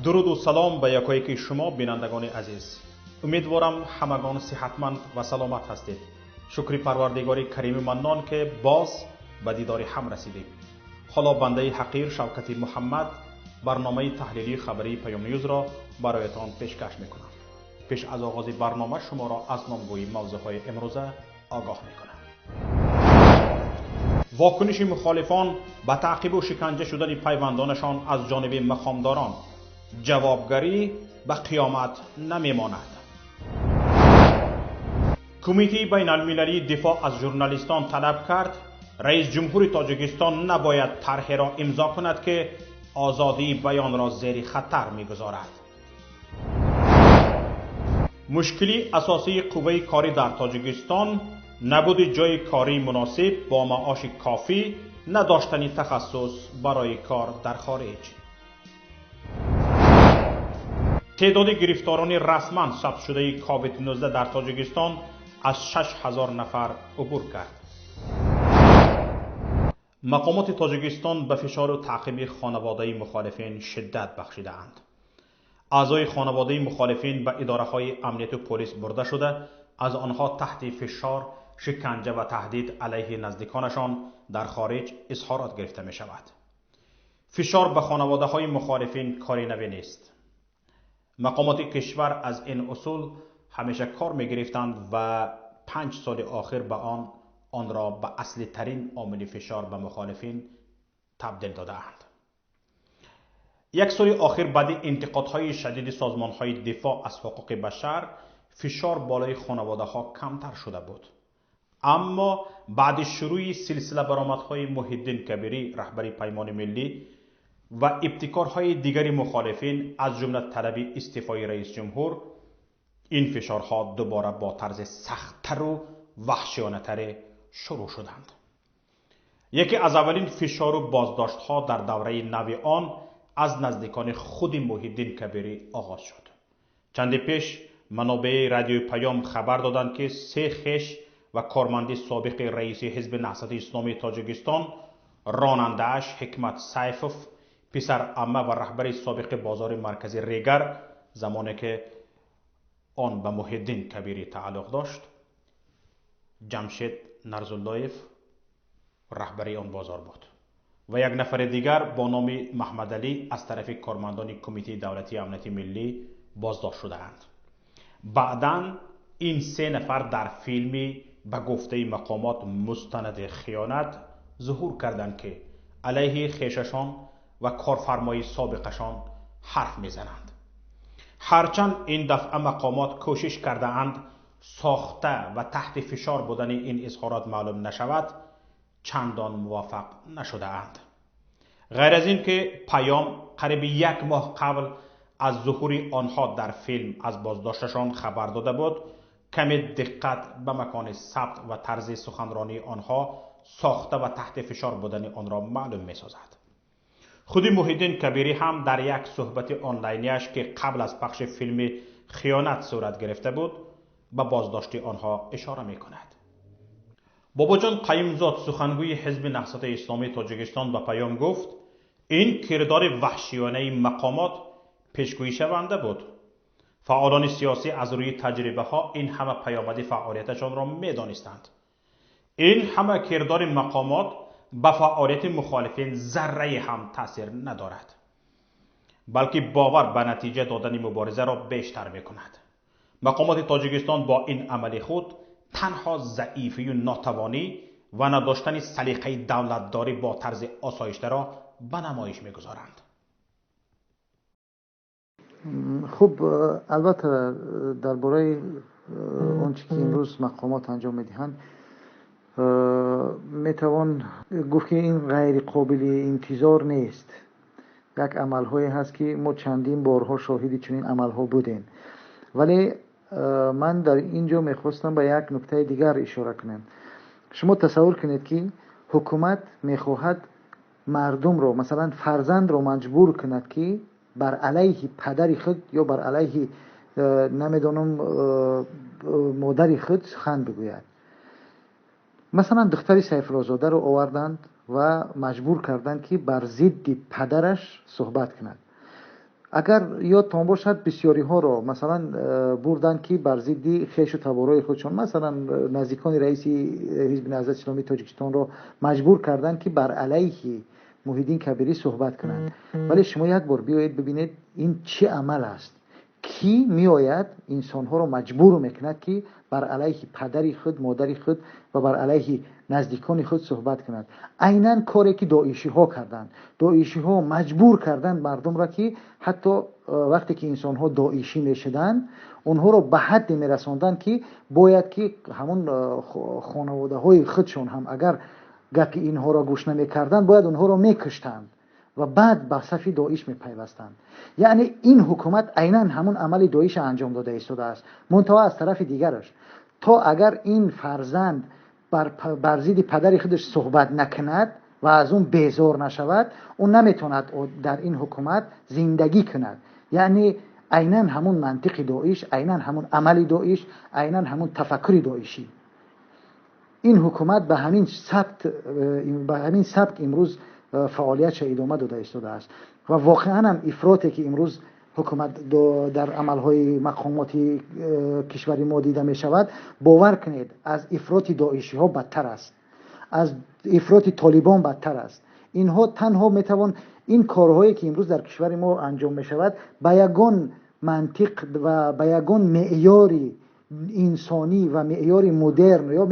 Дуруду салом ба якояки шумо, бинандагони азиз. Умедворам, ҳамагон сиҳатманд ва саломат ҳастед. Шукри Парвардигори Карими Маннон, ки боз ба дидори ҳам расидем. Ҳоло бандаи ҳақир Шавкати Муҳаммад барномаи таҳлилии хабарии Паём Ньюзро бароятон пешкаш мекунам. Пеш аз оғози барнома шуморо аз номгӯи мавзӯъҳои имрӯза огоҳ мекунам. Вокуниши мухолифон ба таъқибу шиканҷа шудани пайвандонашон аз ҷониби мақомдорон. Ҷавобгарӣ ба қиёмат намемонад. Кумитаи байналмилалии дифоъ аз журналистон талаб кард, раис ҷумҳури Тоҷикистон набояд тарҳеро имзо кунад, ки озодии баёнро зери хатар мегузорад. Мушкили асосии қувваи корӣ дар Тоҷикистон набуди ҷойи кории муносиб бо маоши кофӣ, надоштани тахассус барои кор дар хориҷ. Теъдоди гирифторони расман сабтшудаи COVID-19 дар Тоҷикистон аз 6000 нафар убур кард. Мақомоти Тоҷикистон ба фишору таъқиби хонаводаи мухолифин шиддат бахшидаанд. Аъзои хонаводаи мухолифин ба идораҳои амнияту полис бурда шуда, аз онҳо таҳти фишор, шиканҷа ва таҳдид алайҳи наздиконашон дар хориҷ изҳорот гирифта мешавад. Фишор ба хонаводаҳои мухолифин кори наве нест. Мақомоти кишвар аз ин усул ҳамеша кор мегирифтанд ва 5 соли охир ба онро ба аслитарин омили фишор ба мухолифин табдил додаанд. Як соли охир баъди интиқодҳои шадиди созмонҳои дифоъ аз ҳуқуқи башар фишор болои хонаводаҳо камтар шуда буд. Аммо баъди шурӯи силсила баромадҳои Муҳиддин Кабирӣ, раҳбари Паймони Миллӣ, ва ибтикорҳои дигари мухолифин, аз ҷумла талаби истеъфои раисҷумҳур, ин фишорҳо дубора бо тарзи сахттару ваҳшиёнатаре шурӯъ шуданд. Яке аз аввалин фишору боздоштҳо дар давраи нави он аз наздикони худи Муҳиддин Кабирӣ оғоз шуд. Чанде пеш манобеи радиои Паём хабар доданд, ки се хеш ва корманди собиқи раиси Ҳизби Наҳзати Исломии Тоҷикистон, ронандааш Ҳикмат Сайфов, писар амма ва раҳбари собиқи бозори маркази Регар, замоне ки он ба Муҳиддин Кабирӣ тааллуқ дошт, Ҷамшед Нарзуллоев раҳбари он бозор буд, ва як нафари дигар бо номи Маҳмадалӣ аз тарафи кормандони Кумитаи давлатии амнияти миллӣ боздошт шудаанд. Баъдан ин се нафар дар филми ба гуфтаи мақомот мустанади хиёнат зуҳур карданд, ки алайҳи хешашон ва корфармои собиқашон ҳарф мезананд. Ҳарчанд ин дафъа мақомот кӯшиш кардаанд сохта ва таҳти фишор будани ин изҳорот маълум нашавад, чандон муваффақ нашудаанд. Ғайр аз ин ки Паём қариби як моҳ қабл аз зуҳури онҳо дар филм аз боздошташон хабар дода буд, каме диққат ба макони сабт ва тарзи суханронии онҳо сохта ва таҳти фишор будани онро маълум месозад. Худи Муҳиддин Кабирӣ ҳам дар як суҳбати онлайнияш, ки қабл аз пахши филми хиёнат сурат гирифта буд, ба боздошти онҳо ишора мекунад. Бобоҷон Қаюмзод, сухангӯи Ҳизби Наҳзати Исломии Тоҷикистон, ба Паём гуфт, ин кирдори ваҳшиёнаи мақомот пешгӯишаванда буд. Фаъолони сиёсӣ аз рӯи таҷрибаҳо ин ҳама паёмади фаъолияташонро медонистанд. Ин ҳама кирдори мақомот ба фаъолияти мухолифин заррае ҳам таъсир надорад, балки бовар ба натиҷа додани муборизаро бештар мекунад. Мақомоти Тоҷикистон бо ин амали худ танҳо заифию нотавонӣ ва надоштани салиқаи давлатдорӣ бо тарзи осоиштаро ба намоиш мегузоранд. Хуб, албатта, дар бораи он чӣ ки имрӯз мақомот анҷом медиҳанд, метавон гуфт, ки ин ғайриқобили интизор нест. Як амалҳое ҳаст, ки мо чандин борҳо шоҳиди чунин амалҳо будем, вале ман дар ин ҷо мехостам ба як нуктаи дигар ишора кунам. Шумо тасаввур кунед, ки ҳукумат мехоҳад мардумро, масалан, фарзандро маҷбур кунад, ки бар алайҳи падари худ ё бар алайҳи намедонам модари худ сухан бигӯяд. Масалан, духтари Сайфуллозодаро оварданд ва маҷбур карданд, ки бар зидди падараш суҳбат кунад. Агар ёдтон бошад, бисёриҳоро масалан бурданд, ки бар зидди хешу таборҳои худшон, масалан наздикони раиси Ҳизби Наҳзати Исломии Тоҷикистонро маҷбур карданд, ки бар алайҳи Муҳиддин Кабирӣ суҳбат кунанд. Вале шумо як бор биёед бибинед, ин чӣ амал аст? Кӣ меояд инсонҳоро маҷбур мекунад, ки бар алайҳи падари худ, модари худ ва бар алайҳи наздикони худ суҳбат кунад? Айнан коре ки доишиҳо карданд. Доишиҳо маҷбур карданд мардумро, ки ҳатто вақте ки инсонҳо доишӣ мешуданд, онҳоро ба ҳадде мерасонданд, ки бояд ки ҳамон хонаводаҳои худшон ҳам агар гапи инҳоро гӯш намекарданд, бояд онҳоро мекуштанд ва баъд ба сафи доиш мепайвастанд. Яъне ин ҳукумат айнан ҳамон амали доиша анҷом дода истодааст, мунтаҳо аз тарафи дигараш. То агар ин фарзанд бар зидди падари худаш суҳбат накунад ва аз он безор нашавад, ӯ наметавонад дар ин ҳукумат зиндагӣ кунад. Яъне айнан ҳамон мантиқи доиш, айнан ҳамон амали доиш, айнан ҳамон тафаккури доишӣ. Ин ҳукумат ба ҳамин сабк имрӯз фаъолиятша идома дода истодааст. Ва воқеан ҳам ифроте ки имрӯз ҳукумат дар амалҳои мақомоти кишвари мо дида мешавад, бовар кунед, аз ифроти доишиҳо бадтар аст, аз ифроти толибон бадтар аст. Инҳо танҳо метавон ин корҳое ки имрӯз дар кишвари мо анҷом мешавад, ба ягон мантиқ ва ба ягон меъёри инсонӣ ва меъёри модерн ё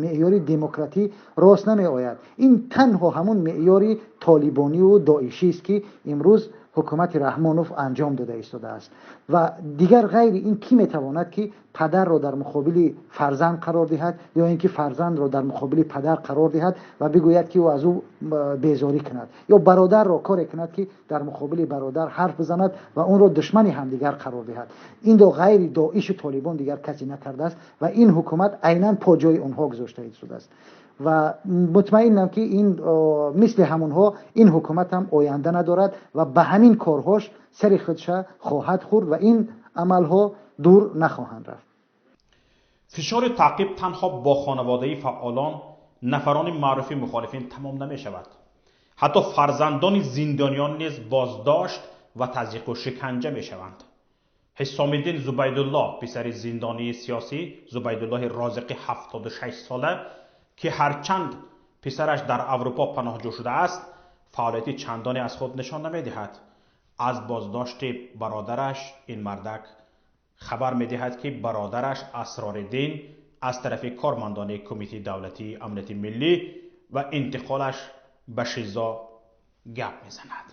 меъёри демократӣ рост намеояд. Ин танҳо ҳамон меъёри толибониву доишист, ки имрӯз ҳукумати Раҳмонов анҷом дода истодааст. Ва дигар ғайри ин кӣ метавонад, ки падарро дар муқобили фарзанд қарор диҳад ё ин ки фарзандро дар муқобили падар қарор диҳад ва бигӯяд, ки ӯ аз ӯ безорӣ кунад, ё бародарро коре кунад, ки дар муқобили бародар ҳарф бизанад ва онро душмани ҳамдигар қарор диҳад? Инро ғайри доишу толибон дигар касе накардааст ва ин ҳукумат айнан по ҷои онҳо гузошта истодааст. Ва мутмаинам, ки ин мисли ҳамонҳо ин ҳукумат ҳам оянда надорад ва ба ҳамин корҳош сари худша хоҳад хӯрд ва ин амалҳо дур нахоҳанд рафт. Фишори таъқиб танҳо бо хонаводаи фаъолон, нафарони маъруфи мухолифин тамом намешавад. Ҳатто фарзандони зиндониён низ боздошт ва тазйиқу шиканҷа мешаванд. Ҳисомиддин Зубайдулло, писари зиндонии сиёсӣ Зубайдуллоҳи Розиқи 76 сола, ки ҳарчанд писараш дар Аврупо паноҳҷӯ шудааст, фаъолияти чандоне аз худ нишон намедиҳад. Аз боздошти бародараш ин мардак хабар медиҳад, ки бародараш Асрориддин аз тарафи кормандони Кумитаи давлатии амнияти миллӣ ва интиқолаш ба ШИЗО гап мезанад.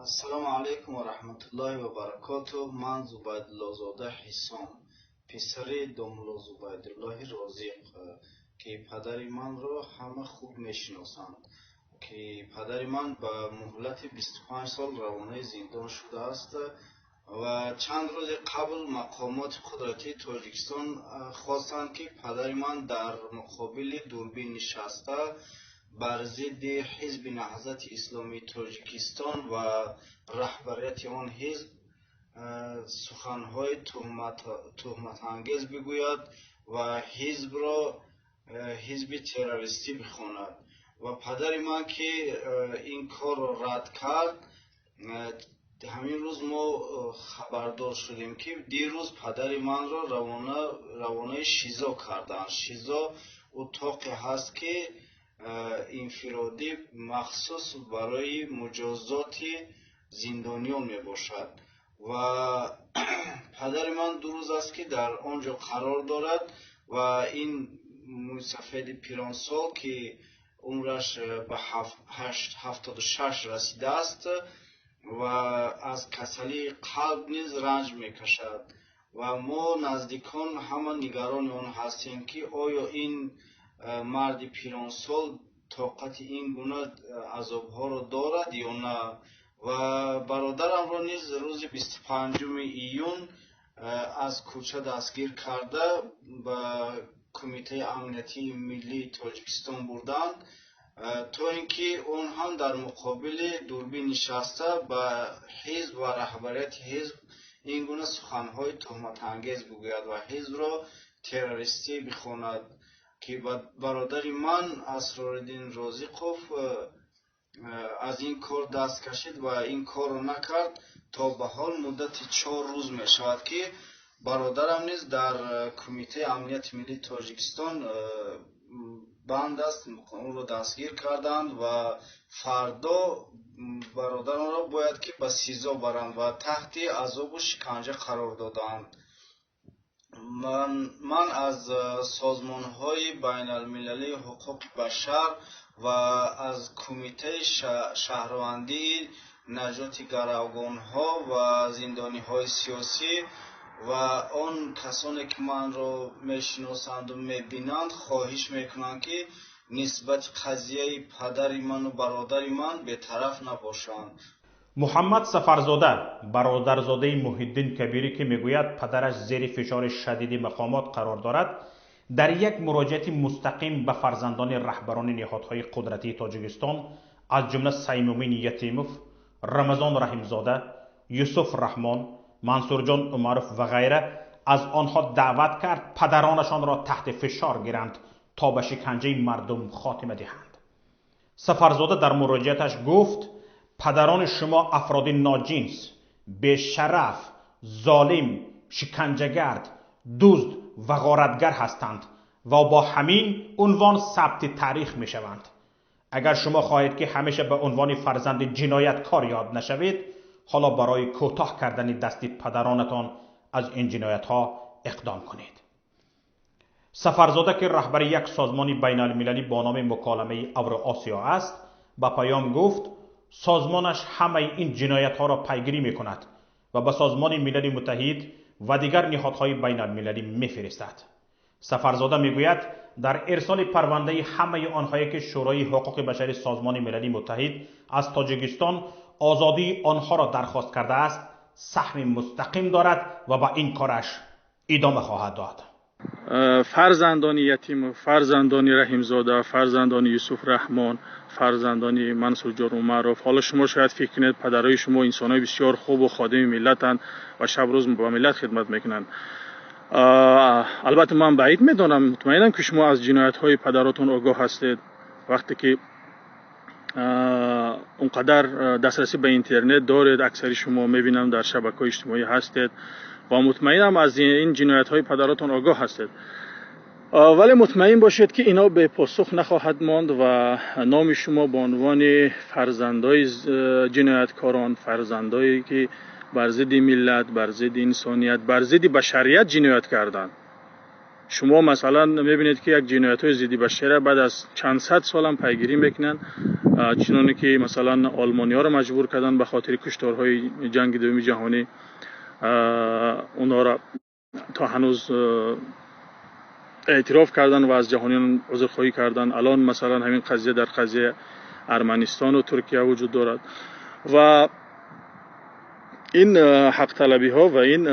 Ассалому алайкум ва раҳматуллоҳи ва баракоту. Ман Зубайдуллозода Ҳисом, писари домулло Зубайдуллоҳи Розиқ, ки падари манро ҳама хуб мешиносанд, ки падари ман ба муҳлати 25 сол равонаи зиндон шудааст ва чанд рӯзи қабл мақомоти қудратии Тоҷикистон хостанд, ки падари ман дар муқобили дурбин нишаста бар зидди Ҳизби Наҳзати Исломии Тоҷикистон ва раҳбарияти он ҳизб суханҳои туҳматангез бигӯяд ва ҳизбро ҳизби террористӣ бихонад. Ва падари ман ки ин корро рад кард, ҳамин рӯз мо хабардор шудем, ки дирӯз падари манро равонаи ШИЗО карданд. ШИЗО утоқе ҳаст, ки инфиродӣ махсус барои муҷозоти зиндониён мебошад. Ва падари ман 2 рӯз аст, ки дар он ҷо қарор дорад ва ин мӯйсафеди пиронсол, ки умраш ба 76 расидааст ва аз касалии қалб низ ранҷ мекашад. Ва мо наздикон ҳама нигарони он ҳастем, ки оё ин марди пиронсол тоқати ин гуна азобҳоро дорад ё на. Ва бародарамро низ рӯзи 25 июн аз кӯча дастгир карда ба Кумитаи амниятии миллии Тоҷикистон бурданд, то ин ки он ҳам дар муқобили дурбин нишаста ба ҳизб ва раҳбарияти ҳизб ин гуна суханҳои туҳматангез бигӯяд ва ҳизбро террористӣ бихонад, ки бародари ман Асрориддин Розиқов аз ин кор даст кашид ва ин корро накард. То ба ҳол муддати 4 рӯз мешавад, ки бародарам низ дар Кумитаи амнияти миллии Тоҷикистон банд аст, ӯро дастгир карданд ва фардо бародаронро бояд ки ба СИЗО баранд ва таҳти азобу шиканҷа қарор доданд. Ман аз созмонҳои байналмилалии ҳуқуқи башар ва аз Кумитаи шаҳрвандии наҷоти гаравгонҳо ва зиндониҳои сиёсӣ ва он касоне ки манро мешиносанду мебинанд, хоҳиш мекунам, ки нисбати қазияи падари ману бародари ман бетараф набошанд. Муҳаммад Сафарзода, бародарзодаи Муҳиддин Кабирӣ, ки мегӯяд падараш зери фишори шадиди мақомот қарор дорад, дар як муроҷиати мустақим ба фарзандони раҳбарони ниҳодҳои қудратии Тоҷикистон, аз ҷумла Саймумин Ятимов, Рамазон Раҳимзода, Юсуф Раҳмон, Мансурҷон Умаров ва ғайра, аз онҳо даъват кард падаронашонро таҳти фишор гиранд то ба шиканҷаи мардум хотима диҳанд. Сафарзода дар муроҷиаташ гуфт: падарони шумо афроди ноҷинс, бешараф, золим, шиканҷагард, дузд ва ғоратгар ҳастанд ва бо ҳамин унвон сабти таърих мешаванд. Агар шумо хоҳед, ки ҳамеша ба унвони фарзанди ҷинояткор ёд нашавед, ҳоло барои кӯтоҳ кардани дасти падаронатон аз ин ҷиноятҳо иқдом кунед. Сафарзода, ки раҳбари як созмони байналмилалӣ бо номи Муколамаи Авроосиё аст, ба паём гуфт созмонаш ҳамаи ин ҷиноятҳоро пайгирӣ мекунад ва ба Созмони Милали Муттаҳид ва дигар ниҳодҳои байналмилалӣ мефиристад. Сафарзода мегӯяд дар ирсоли парвандаи ҳамаи онҳое ки Шӯрои ҳуқуқи башари Созмони Милали Муттаҳид аз Тоҷикистон озодии онҳоро дархост кардааст, саҳми мустақим дорад ва ба ин кораш идома хоҳад дод. Фарзандони Ятимов, фарзандони Раҳимзода, фарзандони Юсуф Раҳмон, фарзандони Мансурҷон Умаров. Ҳоло шумо шояд фикр кунед падарои шумо инсонҳои бисёр хубу ходими миллатанд ва шаб рӯз ба миллат хидмат мекунанд. Албатта ман баъид медонам, мутмаинам, ки шумо аз ҷиноятҳои падаротон огоҳ ҳастед. Вақте ки он қадар дастрасӣ ба интернет доред, аксари шумо мебинам дар шабакаҳои иҷтимоӣ ҳастед ва мутмаинам аз ин ҷиноятҳои падаротон огоҳ ҳастед. Вале мутмаин бошед, ки ино бепосух нахоҳад монд ва номи шумо ба унвони фарзандои ҷинояткорон, фарзандое ки бар зидди миллат, бар зидди инсоният, бар зидди башарият ҷиноят карданд. Шумо масалан мебинед, ки як ҷиноятҳои зидди башарият баъд аз чанд сад солам пайгирӣ мекунанд, чуноне ки масалан олмониҳоро маҷбур карданд ба хотири кушторҳои ҷанги дуюми ҷаҳонӣ, онҳоро то ҳанӯз эътироф карданд ва аз ҷаҳониён узрхоҳӣ карданд. Алон масалан ҳамин қазия дар қазияи Арманистону Туркия вуҷуд дорад ва ин ҳақталабиҳо ва ин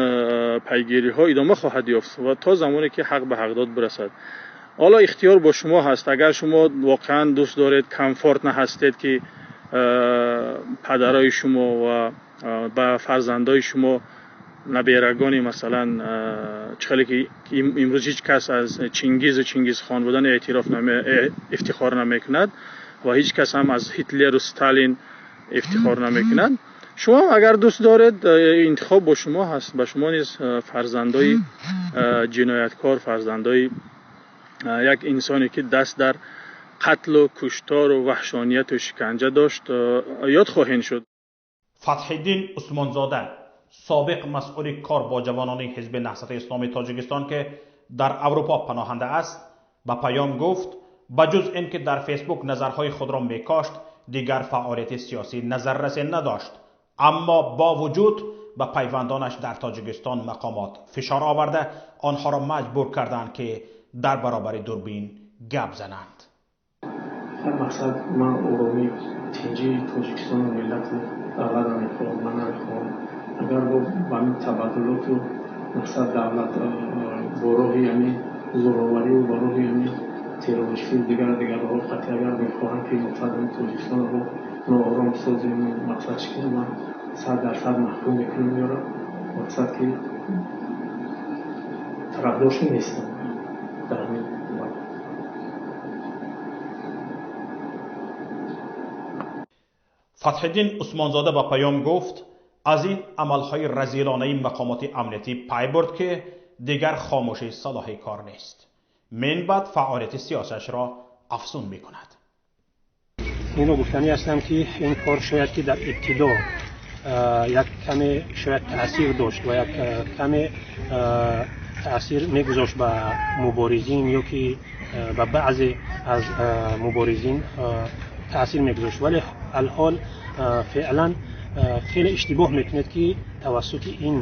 пайгириҳо идома хоҳад ёфт ва то замоне ки ҳақ ба ҳақдод бирасад. Ҳоло ихтиёр бо шумо ҳаст. Агар шумо воқеан дӯст доред, комфорт наҳастед, ки падарои шумо ва ба фарзандои шумо наберагони масалан чӣ ки имрӯз ҳеҷ кас аз Чингизу Чингизхон будан эътироф ифтихор намекунад ва ҳеҷ кас ҳам аз Ҳитлеру Сталин ифтихор намекунад. Шумо агар дӯст доред, интихоб бо шумо ҳаст. Ба шумо низ фарзандои ҷинояткор, фарзандои як инсоне ки даст дар қатлу куштору ваҳшонияту шиканҷа дошт, ёд хоҳед шуд. Фатҳиддин Усмонзода, собиқ масъули кор бо ҷавонони Ҳизби Наҳзати Исломии Тоҷикистон, ки дар Аврупо паноҳанда аст, ба паём гуфт ба ҷуз ин ки дар Фейсбук назарҳои худро мекошт, дигар фаъолияти сиёсӣ назаррасе надошт. Аммо бо вуҷуд ба пайвандонаш дар Тоҷикистон мақомот фишор оварда, онҳоро маҷбур карданд, ки дар баробари дурбин гап зананд. Ҳар мақсад ман оромӣ, тинҷии Тоҷикистону миллату давлатро мехоҳам. Ман намехоҳам агар бо ҳамин табаддулоту мақсад давлат бо роҳи ҳамин зӯроварию бо роҳи ҳамин террористию дигар дигарҳо қатъи агар мехоҳанд, ки мақсад ҳамин Тоҷикистонро ноором созем, мақсад чӣ кунем, ман 100% маҳкум мекунам ёро, мақсад ки тарафдоршон нестам дар ҳамин. Фатҳиддин Усмонзода ба паём гуфт аз ин амалҳои разилонаи мақомоти амниятӣ пай бурд ки дигар хомӯшӣ салоҳи кор нест. Мин баъд фаъолияти сиёсиашро афзун мекунад. Инро гуфтанӣ ҳастам ки ин кор шояд ки дар ибтидо як каме шояд таъсир дошт ва як каме таъсир мегузошт ба муборизин ё ки ба баъзе аз муборизин таъсир мегузошт, вале алҳол феълан хеле иштибоҳ мекунед ки тавассути ин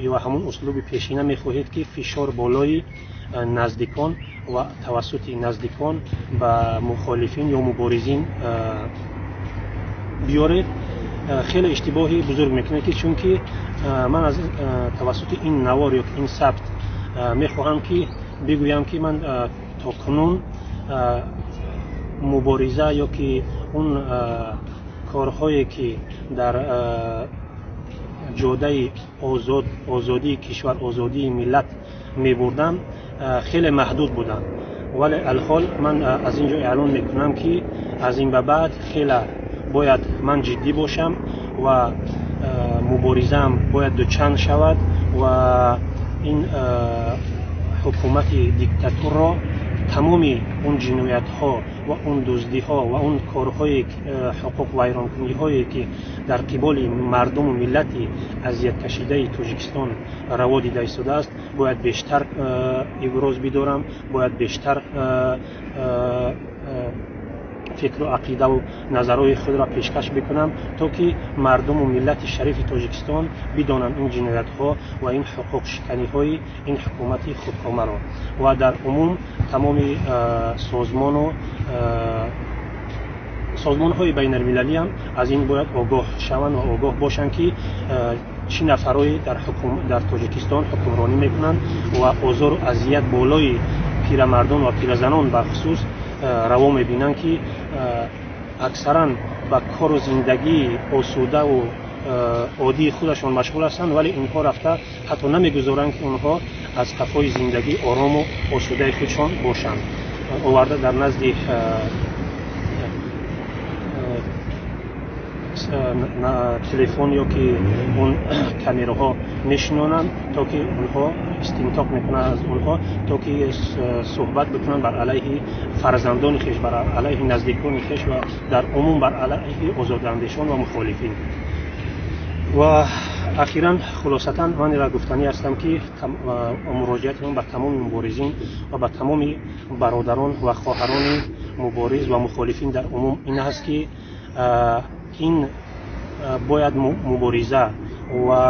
ё ҳамон услуби пешина мехоҳед ки фишор болои наздикон ва тавассути наздикон ба мухолифин ё муборизин биёред. Хеле иштибоҳи бузург мекунед ки чунки ман аз тавассути ин навор ё ин сабт мехоҳам ки бигӯям ки ман то кунун мубориза ё ки он корҳое ки дар ҷодаи озодии кишвар, озодии миллат мебурдам, хеле маҳдуд буданд. Вале алҳол ман аз ин ҷо эълон мекунам ки аз ин ба баъд хеле бояд ман ҷиддӣ бошам ва муборизаам бояд дучанд шавад ва ин ҳукумати диктатурро тамоми он ҷиноятҳо ва он дуздиҳо ва он корҳои ҳуқуқвайронкуниҳое ки дар қиболи мардуму миллати азияткашидаи Тоҷикистон раво дида истодааст, бояд бештар иброз бидорам, бояд бештар фикру ақидаву назарҳои худро пешкаш бикунам, то ки мардуму миллати шарифи Тоҷикистон бидонанд ин ҷиноятҳо ва ин ҳуқуқшиканиҳои ин ҳукумати худкомаро ва дар умум тамоми созмону созмонҳои байналмилалиам аз ин бояд огоҳ шаванд ва огоҳ бошанд ки чӣ нафарое дар Тоҷикистон ҳукмронӣ мекунанд ва озору азият болои пирамардон ва пиразанон бахусус раво мебинанд ки аксаран ба кору зиндагии осудаву оддии худашон машғул ҳастанд, вале инҳо рафта ҳатто намегузоранд ки онҳо аз қафои зиндагии орому осудаи худшон бошанд. Оварда дар назди телефон ё ки он камераҳо мешинонанд, то ки онҳо истинтоқ мекунанд аз онҳо, то ки суҳбат бикунанд бар алайҳи фарзандони хеш, бар алайҳи наздикони хеш ва дар умум бар алайҳи озодандешон ва мухолифин. Ва ахиран хулосатан ман ира гуфтанӣ ҳастам ки муроҷиати ман ба тамоми муборизин ва ба тамоми бародарон ва хоҳарони мубориз ва мухолифин дар умум ин аст ки ин бояд мубориза ва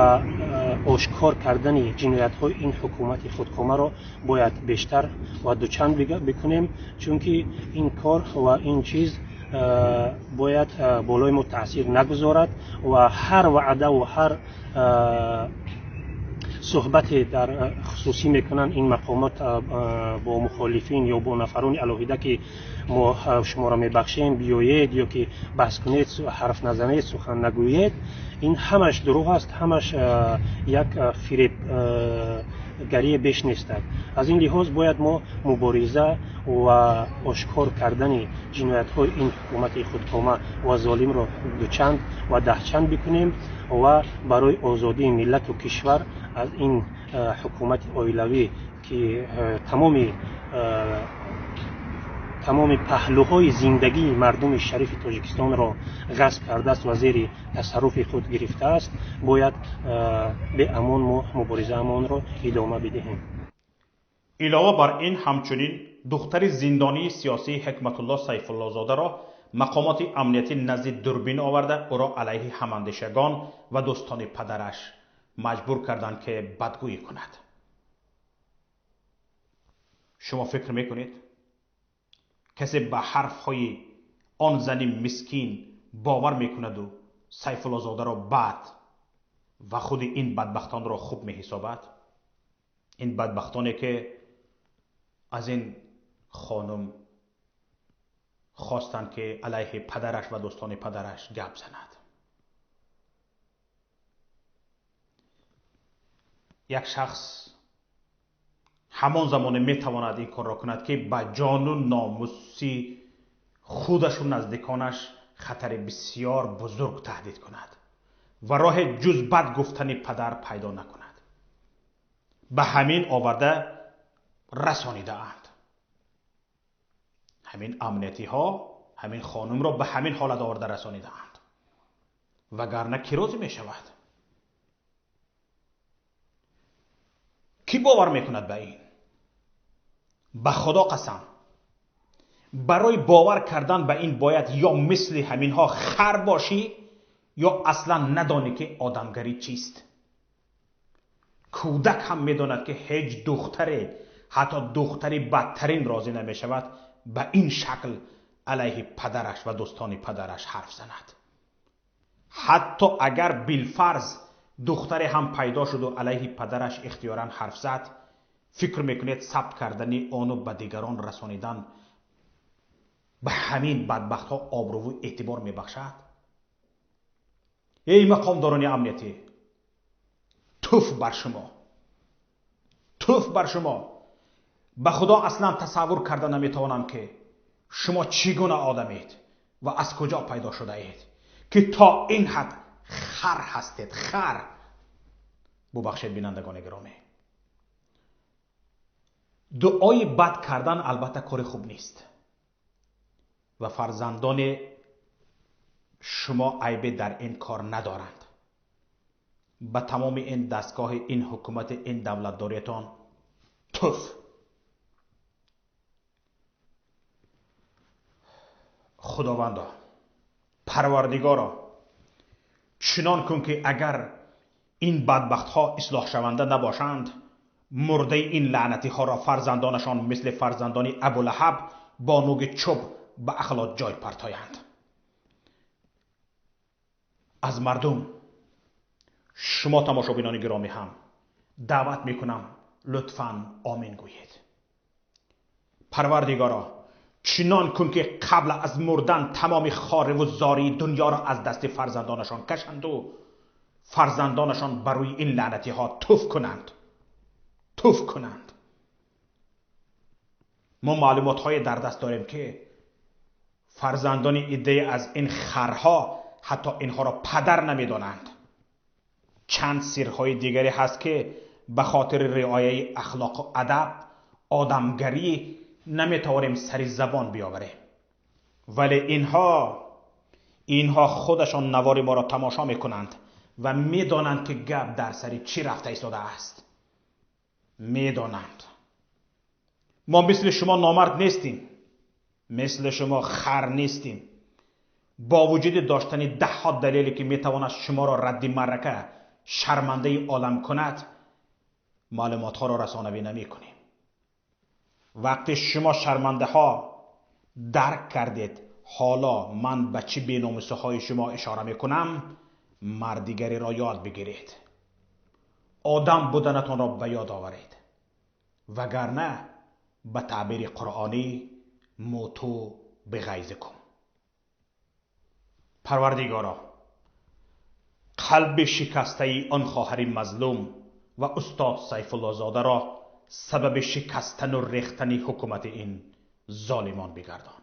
ошкор кардани ҷиноятҳои ин ҳукумати худкомаро бояд бештар ва дучанд бикунем, чунки ин кор ва ин чиз бояд болои мо таъсир нагузорад ва ҳар ваъдаву ҳар суҳбате дар хусусӣ мекунанд ин мақомот бо мухолифин ё бо нафарони алоҳида ки мо шуморо мебахшем, биёед ё ки баҳс кунед, ҳарф назанед, сухан нагӯед, ин ҳамаш дурӯғ аст, ҳамаш як фиребгарие беш нестад. Аз ин лиҳоз бояд мо мубориза ва ошкор кардани ҷиноятҳои ин ҳукумати худкома ва золимро дучанд ва даҳчанд бикунем ва барои озодии миллату кишвар аз ин ҳукумати оилавӣ ки тамоми паҳлӯҳои зиндагии мардуми шарифи Тоҷикистонро ғасб кардааст ва зери тасарруфи худ гирифтааст, бояд беамон мо муборизаамонро идома бидиҳем. Илова бар ин ҳамчунин духтари зиндонии сиёсии Ҳикматулло Сайфуллозодаро мақомоти амниятӣ назди дурбин оварда ӯро алайҳи ҳамандишагон ва дӯстони падараш маҷбур карданд ки бадгӯӣ кунад. Шумо фикр мекунед касе ба ҳарфҳои он зани мискин бовар мекунаду Сайфуллозодаро бад ва худи ин бадбахтонро хуб меҳисобад? Ин бадбахтоне ки аз ин хонум хостанд ки алайҳи падараш ва дӯстони падараш гап занад. Як шахс ҳамон замоне метавонад ин корро кунад ки ба ҷону номуси худашу наздиконаш хатари бисёр бузург таҳдид кунад ва роҳи ҷуз бад гуфтани падар пайдо накунад. Ба ҳамин оварда расонидаанд. Ҳамин амниятиҳо ҳамин хонумро ба ҳамин ҳолат оварда расонидаанд. Вагарна кӣ розӣ мешавад? Кӣ бовар мекунад ба ин? Ба Худо қасам, барои бовар кардан ба ин бояд ё мисли ҳаминҳо хар бошӣ, ё аслан надонӣ ки одамгарӣ чист. Кӯдак ҳам медонад ки ҳеҷ духтаре, ҳатто духтари бадтарин розӣ намешавад ба ин шакл алайҳи падараш ва дӯстони падараш ҳарф занад. Ҳатто агар билфарз духтаре ҳам пайдо шуду алайҳи падараш ихтиёран ҳарф зад, фикр мекунед сабт кардани ону ба дигарон расонидан ба ҳамин бадбахтҳо обрӯву эътибор мебахшад? Эй мақомдорони амниятӣ, туф бар шумо, туф бар шумо! Ба Худо аслан тасаввур карда наметавонам ки шумо чӣ гуна одамед ва аз куҷо пайдо шудаед ки то ин ҳад хар ҳастед, хар. Бубахшед бинандагони гиромӣ. Дуои бад кардан албатта кори хуб нест ва фарзандони шумо айбе дар ин кор надоранд. Ба тамоми ин дастгоҳи ин ҳукумати ин давлатдориятон туф. Худовандо, Парвардигоро, чунон кун ки агар ин бадбахтҳо ислоҳшаванда набошанд, мурдаи ин лаънатиҳоро фарзандонашон мисли фарзандони Абулаҳаб бо нуги чӯб ба ахлот ҷой партоянд. Аз мардум, шумо тамошобинони гиромӣ ҳам даъват мекунам, лутфан омин гӯед. Парвардигоро, чунон кун ки қабл аз мурдан тамоми хориву зории дунёро аз дасти фарзандонашон кашанду фарзандонашон бар рӯи ин лаънатиҳо туф кунанд, туф кунанд. Мо маълумотҳое дар даст дорем ки фарзандони иддае аз ин харҳо ҳатто инҳоро падар намедонанд. Чанд сирҳои дигаре ҳаст ки ба хотири риояи ахлоқу адаб, одамгарӣ наметавонем сари забон биёварем. Вале инҳо худашон навори моро тамошо мекунанд ва медонанд ки гап дар сари чӣ рафта истодааст. Медонанд. Мо мисли шумо номард нестем, мисли шумо хар нестем. Бо вуҷуди доштани даҳҳо далеле ки метавонад шуморо радди маърака шармандаи олам кунад, маълумотҳоро расонавӣ намекунем. Вақте шумо шармандаҳо дарк кардед, ҳоло ман ба чӣ беномусиҳои шумо ишора мекунам, мардигариро ёд бигиред, одам буданатонро ба ёд оваред, вагарна ба таъбири қуръонӣ муту биғайзикум. Парвардигоро, қалби шикастаи он хоҳари мазлум ва устод Сайфуллозодаро сабаби шикастану рехтани ҳукумати ин золимон бигардон.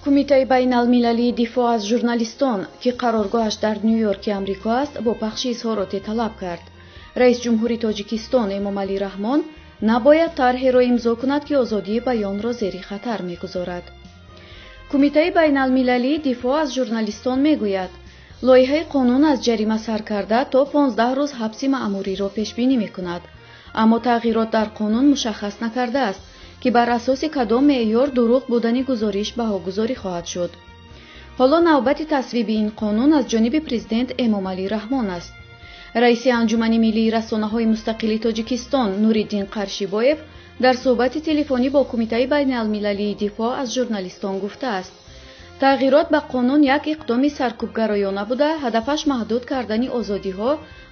Кумитаи байналмилалии дифоъ аз журналистон, ки қароргоҳаш дар Ню-Йорки Амрико аст, бо пахши изҳороте талаб кард. Раис ҷумҳури Тоҷикистон Эмомалӣ Раҳмон набояд тарҳеро имзо кунад, ки озодии баёнро зери хатар мегузорад. Кумитаи байналмилалии дифоъ аз журналистон мегӯяд, лоиҳаи қонун аз ҷарима сар карда то 15 рӯз ҳабси маъмуриро пешбинӣ мекунад. Аммо тағйирот дар қонун мушаххас накардааст, ки бар асоси кадом меъёр дурӯғ будани гузориш баҳогузорӣ хоҳад шуд. Ҳоло навбати тасвиби ин қонун аз ҷониби президент Эмомалӣ Раҳмон аст. Раиси Анҷумани миллии расонаҳои мустақили Тоҷикистон Нуриддин Қаршибоев дар суҳбати телефонӣ бо Кумитаи байналмилалии дифоъ аз журналистон гуфтааст, тағйирот ба қонун як иқдоми саркӯбгароёна буда, ҳадафаш маҳдуд кардани озодиҳо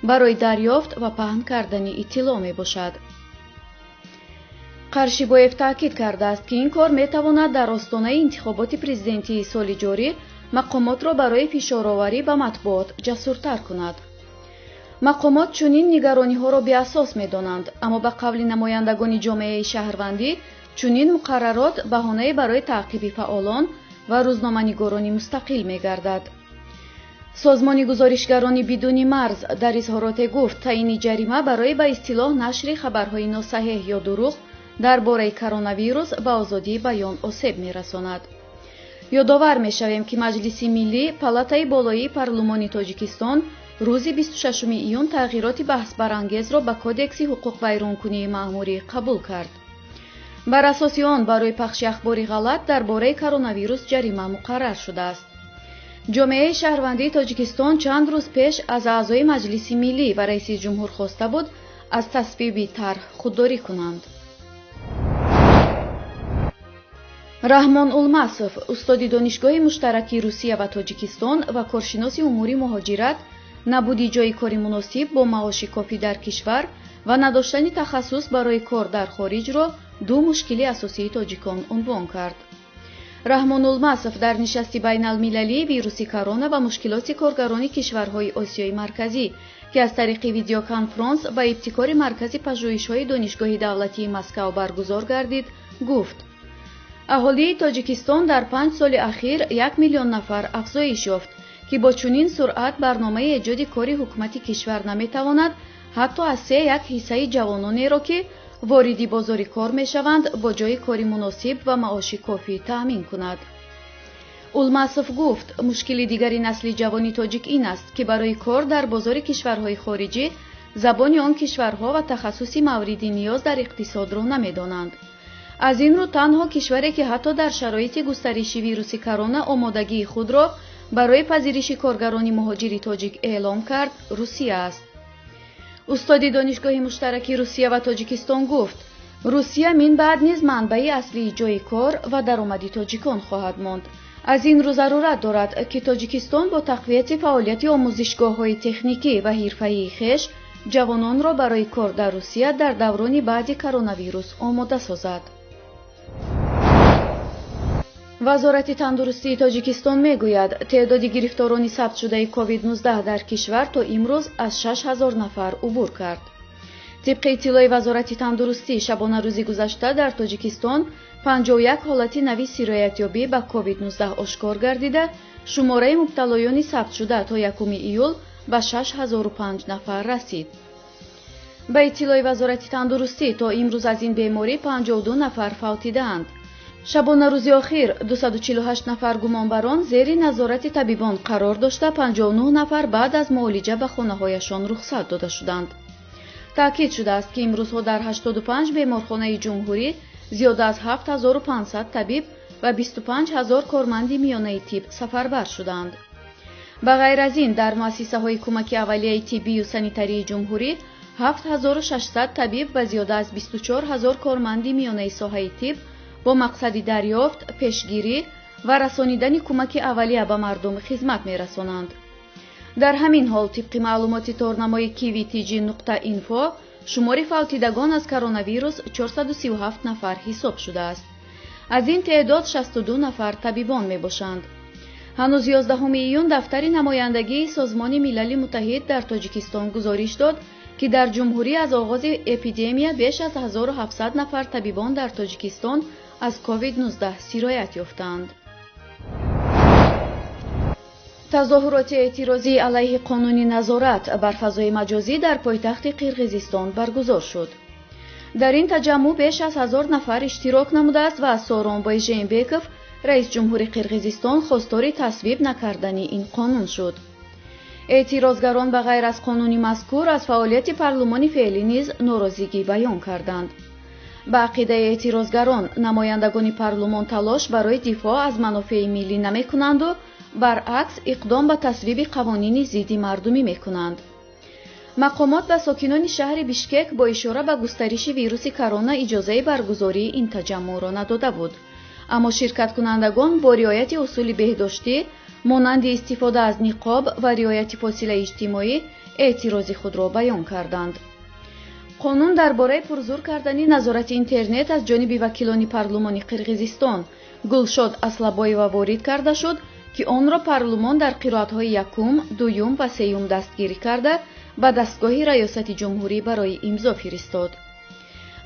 барои дарёфт ва паҳн кардани иттилоъ мебошад. Қаршибоев таъкид кардааст, ки ин кор метавонад дар остонаи интихоботи президентии соли ҷорӣ мақомотро барои фишороварӣ ба матбуот ҷасуртар кунад. Мақомот чунин нигарониҳоро беасос медонанд, аммо ба қавли намояндагони ҷомеаи шаҳрвандӣ Чунин муқаррарот баҳонае барои таъқиби фаъолон ва рӯзноманигорони мустақил мегардад. Созмони гузоришгарони бидуни марз дар изҳороте гуфт, таъини ҷарима барои ба истилоҳ нашри хабарҳои носаҳеҳ ё дурӯғ дар бораи коронавирус ба озодии баён осеб мерасонад. Ёдовар мешавем, ки Маҷлиси миллӣ, палатаи болоии парлумони Тоҷикистон, рӯзи 26 июн тағйироти баҳсбарангезро ба Кодекси ҳуқуқвайронкунии маъмурӣ қабул кард. Бар асоси он барои пахши ахбори ғалат дар бораи коронавирус ҷарима муқаррар шудааст. Ҷомеаи шаҳрвандии Тоҷикистон чанд рӯз пеш аз аъзои Маҷлиси миллӣ ва раиси ҷумҳур хоста буд, аз тасвиби тарҳ худдорӣ кунанд. Раҳмон Улмасов, устоди Донишгоҳи муштараки Русия ва Тоҷикистон ва коршиноси умури муҳоҷират, набуди ҷойи кори муносиб бо маоши кофӣ дар кишвар ва надоштани тахассус барои кор дар хориҷро ду мушкили асосии тоҷикон унвон кард. Раҳмон Улмасов дар нишасти байналмилалии вируси корона ва мушкилоти коргарони кишварҳои Осиёи Марказӣ, ки аз тариқи видеоконфронс ба ибтикори Маркази пажӯҳишҳои Донишгоҳи давлатии Москав баргузор гардид, гуфт: аҳолии Тоҷикистон дар 5 соли ахир 1 миллион нафар афзоиш ёфт, ки бо чунин суръат барномаи эҷоди кори ҳукумати кишвар наметавонад ҳатто аз 3-1 ҳиссаи ҷавононеро, ки вориди бозори кор мешаванд, бо ҷойи кори муносиб ва маоши кофӣ таъмин кунад. Улмасов гуфт, мушкили дигари насли ҷавони тоҷик ин аст, ки барои кор дар бозори кишварҳои хориҷӣ забони он кишварҳо ва тахассуси мавриди ниёз дар иқтисодро намедонанд. Аз ин рӯ танҳо кишваре, ки ҳатто дар шароити густариши вируси корона омодагии худро барои пазириши коргарони муҳоҷири тоҷик эълом кард, Русия аст. Устоди Донишгоҳи муштараки Русия ва Тоҷикистон гуфт, Русия минбаъд низ манбаи аслии ҷойи кор ва даромади тоҷикон хоҳад монд. Аз ин рӯ зарурат дорад, ки Тоҷикистон бо тақвияти фаъолияти омӯзишгоҳҳои техникӣ ва ҳирфаии хеш ҷавононро барои кор дар Русия дар даврони баъди коронавирус омода созад. Вазорати тандурустии Тоҷикистон мегӯяд, теъдоди гирифторони сабтшудаи COVID-19 дар кишвар то имрӯз аз 6000 нафар убур кард. Тибқи иттилои Вазорати тандурустӣ, шабонарӯзи гузашта дар Тоҷикистон 51 ҳолати нави сироятёбӣ ба COVID-19 ошкор гардида, шумораи мубталоёни сабтшуда то 1 июл ба 6005 нафар расид. Ба иттилои Вазорати тандурустӣ, то имрӯз аз ин беморӣ 52 нафар фавтидаанд. Шабонарӯзи охир 248 нафар гумонбарон зери назорати табибон қарор дошта, 59 нафар баъд аз муолиҷа ба хонаҳояшон рухсат дода шуданд. Таъкид шудааст, ки имрӯзҳо дар 85 беморхонаи ҷумҳурӣ зиёда аз 7500 табиб ва 25 000 корманди миёнаи тиб сафарбар шуданд. Ба ғайр аз ин, дар муассисаҳои кӯмаки аввалияи тиббию санитарии ҷумҳурӣ 7600 табиб ва зиёда аз 24 000 корманди миёнаи соҳаи тиб бо мақсади дарёфт, пешгирӣ ва расонидани кӯмаки аввалия ба мардум хизмат мерасонанд. Дар ҳамин ҳол, тибқи маълумоти торнамои kvtg.info, шумори фавтидагон аз коронавирус 437 нафар ҳисоб шудааст. Аз ин теъдод 62 нафар табибон мебошанд. Ҳанӯз 11 июн дафтари намояндагии Созмони Милали Муттаҳид дар Тоҷикистон гузориш дод, ки дар ҷумҳурӣ аз оғози эпидемия беш аз 1700 нафар табибон дар Тоҷикистон аз COVID-19 сироят ёфтаанд. Тазоҳуроти эътирозӣ алайҳи қонуни назорат бар фазои маҷозӣ дар пойтахти Қирғизистон баргузор шуд. Дар ин таҷаммӯъ беш аз 1000 нафар иштирок намудааст ва Сооронбой Жээнбеков, раис ҷумҳури Қирғизистон, хостори тасвиб накардани ин қонун шуд. Эътирозгарон ба ғайр аз қонуни мазкур аз фаъолияти парлумони феълӣ низ норозигӣ баён карданд. Ба ақидаи эътирозгарон, намояндагони парлумон талош барои дифоъ аз манофеи миллӣ намекунанду баръакс иқдом ба тасвиби қавонини зидди мардумӣ мекунанд. Мақомот ба сокинони шаҳри Бишкек бо ишора ба густариши вируси корона иҷозаи баргузории ин таҷаммӯъро надода буд. Аммо ширкаткунандагон бо риояти усули беҳдоштӣ, монанди истифода аз ниқоб ва риояти фосилаи иҷтимоӣ, эътирози худро баён карданд. Қонун дар бораи пурзур кардани назорати интернет аз ҷониби вакилони парлумони Қирғизистон Гулшод Аслабоева ворид карда шуд, ки онро парлумон дар қироатҳои якум, дуюм ва сеюм дастгирӣ карда, ба дастгоҳи раёсати ҷумҳурӣ барои имзо фиристод.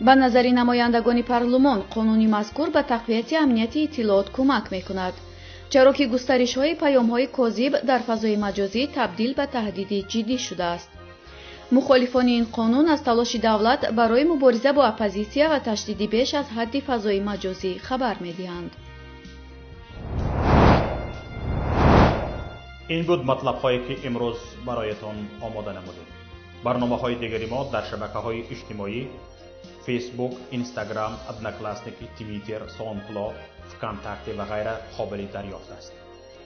Ба назари намояндагони парлумон, қонуни мазкур ба тақвияти амнияти иттилоот кӯмак мекунад, чаро ки густаришҳои паёмҳои козиб дар фазои маҷозӣ табдил ба таҳдиди ҷиддӣ шудааст. Мухолифони ин қонун аз талоши давлат барои мубориза бо оппозитсия ва ташдиди беш аз ҳадди фазои маҷозӣ хабар медиҳанд. Ин буд матлабҳое ки имрӯз бароятон омода намудем. Барномаҳои дигари мо дар шабакаҳои иҷтимоӣ Фейсбук, Инстаграм, Одноклассники, Твиттер, Саундклауд, ВКонтакте ва ғайра қобили дарёфт аст.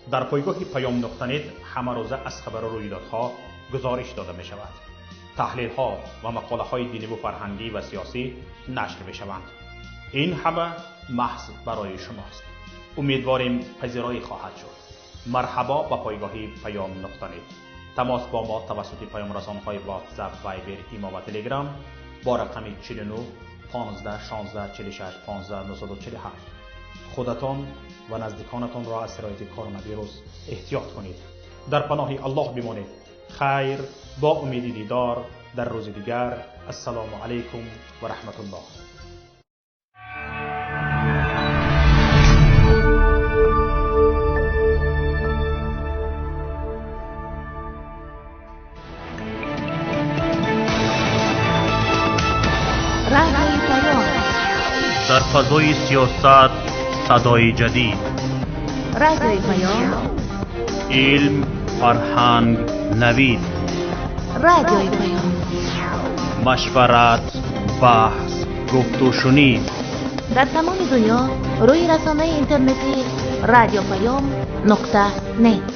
Дар пойгоҳи Паём нуқта нет ҳамарӯза аз хабару рӯйдодҳо гузориш дода мешавад. Таҳлилҳо ва мақолаҳои диниву фарҳангӣ ва сиёсӣ нашр мешаванд. Ин ҳама маҳз барои шумост. Умедворем пазироӣ хоҳад шуд. Марҳабо ба пойгоҳи Паём нуқта нет. Тамос бо мо тавассути паёмрасонҳои WhatsApp, Viber, Имо ва Telegram бо рақами 49 15 16 46 15 947. Худатон ва наздиконатонро аз сирояти коронавирус эҳтиёт кунед. Дар паноҳи Аллоҳ бимонед. Хайр, бо умеди дидор дар рӯзи дигар. Ассалому алайкум ва раҳматуллоҳ. Дар фазои сиёсат садои ҷадид, Радиои Паём, илм, фарҳанг, навид, Радиои Паём, машварат, баҳс, гуфтушунид. Дар тамоми дунё рӯи расонаи интернетӣ радиопаём нуқта нет.